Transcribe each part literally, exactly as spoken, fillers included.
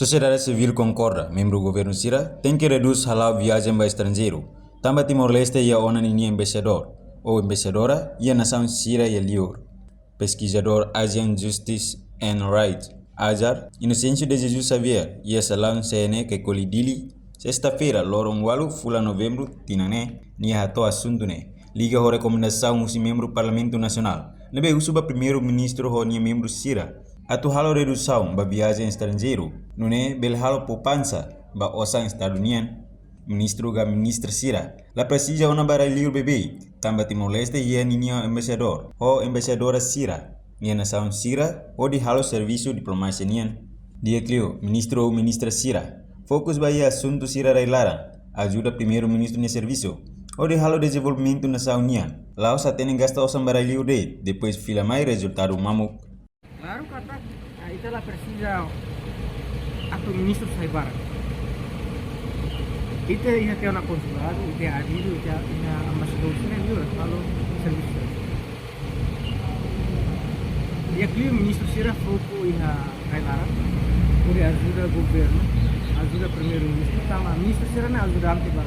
Sosiedade sivíl konkorda, membru governu sira tenke redús hala'o viajen ba estranjeiru, tanba Timor-Leste iha ona ninia embaixadór ou embaixadora iha nasaun sira iha liur. Peskizadór Asian Justice and Rights, AJAR, Inocêncio de Jesus Xavier, iha salaun C N E Caicoli Dili, sesta-feira, loron ualu fulan Novembru tinan ne'e, nia hato'o asuntu ne'e liga ho rekomendasaun husi membru Parlamentu Nasionál ne'ebé husu ba Primeiru-Ministru ho nia membru sira atu halo redusaun ba viajen estranjeiru, nune'e bele halo poupansa ba osan Estadu nian. Ministru ka ministra sira la presiza ona ba rai-liur beibeik, tanba Timor-Leste iha ninia embaixadór ho embaixadora sira iha nasaun sira hodi halo servisu diplomasia nian. Di'ak liu, ministru ou ministra sira fokus ba iha asuntu sira rai-laran, ajuda Primeiru-Ministru nia servisu hodi halo dezenvolvimentu nasaun nian, la'ós hatene gasta osan ba rai-liur de'it, depois fila mai rezultadu mamuk. Klaru katak, ah, ita la presiza atu ministru sai barak. Ita iha tiha ona konsuladu, ita iha adidu, ita iha embaixadór sira liu halo servisu. Di'ak liu ministru sira foku iha rai-laran, hodi ajuda governu, ajuda Primeiru-Ministru, tanba ministru sira ne'e ajudante ba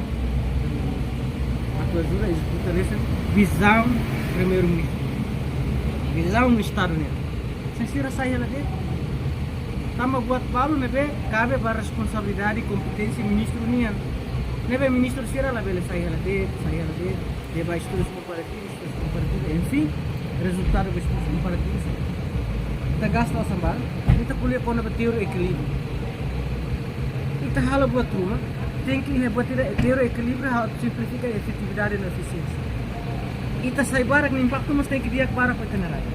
Primeiru-Ministru. Atu ajuda ezekuta liu vizaun Primeiru-Ministru, vizaun Estadu nian. Se sira sai hela de'it, tanba buat balu ne'ebé kabe ba responsabilidade, kompeténsia ministru nian. Ne'ebé ministru sira labele sai hela de'it, sai hela de'it, de'it ba estudus komparativu, estudus komparativu, enfin, rezultadu ba estudus komparativu. Ita gasta osan barak, ita ko'alia kona-ba teoria ekilíbriu. Ita halo buat ruma, tenke iha buat ida teoria ekilíbriu, ha'u simplifika efetividade no efisiénsia. Ita sai barak no impaktu mós tenke di'ak barak ba ita-nia rai.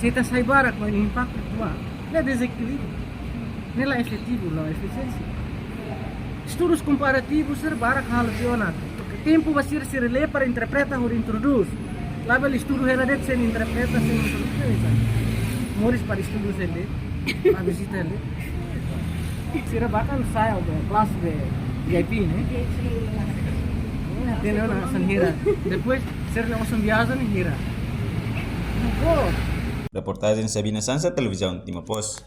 Se ita sai barak no impaktu ruma, ne'e dezekilíbriu. Ne'e la efetivu, la efisiénsia. Estudus komparativus sira barak halo tiha ona. Tempu ba sira, sira lee para interpreta hodi introdús. Labele estudu hela de'it sein interpreta, sein introdús, moris para estudu hela de'it, para vizita hela de'it. Sira bakan sai, oke, kelas de V I P ne'e. Hatene ona osan hira. Depois, sira-nia osan viajen ne'e hira. Reportajen Sabina Sansa, Televizaun Timor Post.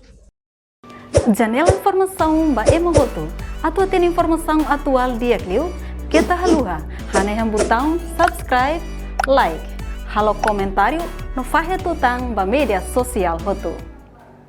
Janela informasaun ba ema hotu. Atu hatene informasaun atuál di'ak liu, keta haluha hanehan butaun subscribe, like, halo komentáriu no fahe tutan ba média sosiál hotu.